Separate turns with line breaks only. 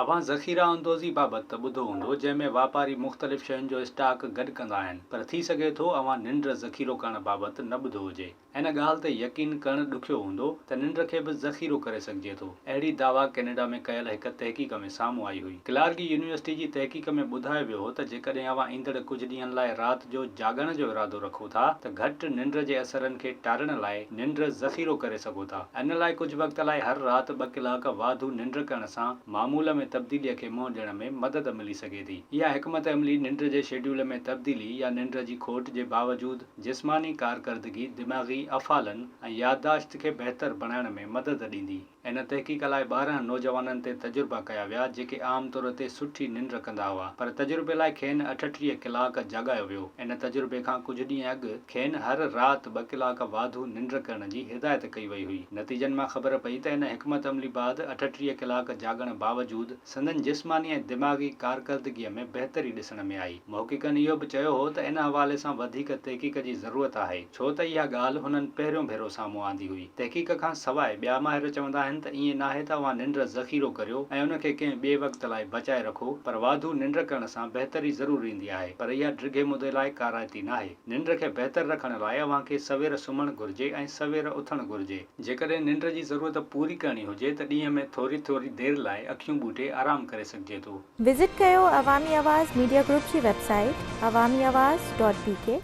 اوهان ذخيره اندوزي بابت ته ٻڌو هوندو، جنهن ۾ واپاري مختلف شين جو اسٽاڪ گڏ ڪندا آهن، پر ٿي سگهي ٿو اوهان ننڊ ذخيرو ڪرڻ بابت نه ٻڌو هجي. ان ڳالهه تي يقين ڪرڻ ڏکيو هوندو ته ننڊ کي به ذخيرو ڪري سگهجي ٿو. اهڙي دعويٰ ڪينيڊا ۾ ڪيل هڪ تحقيق ۾ سامهون آئي هئي. ڪلارگي يونيورسٽي جي تحقيق ۾ ٻڌايو ويو هو ته جيڪڏهن اوهان ايندڙ ڪجهه ڏينهن لاء رات جو جاڳڻ جو ارادو رکو ٿا ته گهٽ ننڊ جي اثرن کي ٽارڻ لاء ننڊ ذخيرو ڪري سگهو ٿا. ان لاء ڪجهه وقت لاء هر رات ٻه ڪلاڪ واڌو ننڊ ڪرڻ سان معمول ۾ تبديليء کي منهن ڏيڻ ۾ مدد ملي سگهي ٿي. اها حڪمت عملي ننڊ جي شيڊيول ۾ تبديلي يا ننڊ جي کوٽ جي باوجود جسماني ڪارڪردگي، دماغي افعالن ۽ يادداشت کي بهتر بڻائڻ ۾ مدد ڏيندي. ان تحقيق لاء 12 نوجوانن تي تجربا ڪيا ويا، جيڪي عام طور تي سٺي ننڊ ڪندا هئا، پر تجربي لاء کين 38 ڪلاڪ جاڳايو ويو. ان تجربي کان ڪجهه ڏينهن اڳ کين هر رات ٻه ڪلاڪ واڌو ننڊ ڪرڻ جي هدايت ڪئي وئي هئي. نتيجن مان خبر پئي ته ان حڪمت عملي بعد 38 ڪلاڪ جاڳڻ باوجود سندن جسماني ۽ دماغي ڪارڪردگيء ۾ بهتري ڏسڻ ۾ آئي. محققن اهو به چيو هو ته ان حوالي سان وڌيڪ تحقيق جي ضرورت آهي، ڇو ته اها ڳالهه هنن پهريون ڀيرو سامهون آندي هئي. تحقيق کان سواء ٻيا ماهر چوندا آهن ته ائين ناهي ته اوهان ننڊ ذخيرو ڪريو ۽ ان کي ڪنهن ٻئي وقت لاء بچائي رکو پر واڌو ننڊ ڪرڻ سان بهتري ضرور ايندي آهي پر اها ڊگهي مدي لاء ڪارائتي ناهي. ننڊ کي بهتر رکڻ لاء اوهان کي سوير سمهڻ گهرجي ۽ سوير اٿڻ گهرجي. جيڪڏهن ننڊ جي ضرورت پوري ڪرڻي هجي ته ڏينهن ۾ ٿوري ٿوري دير لاء اکيون ٻوٽي آرام ڪري سگهجي ٿو.
وزٽ ڪيو عوامي آواز ميڊيا گروپ جي website Awami Awaz dot B K.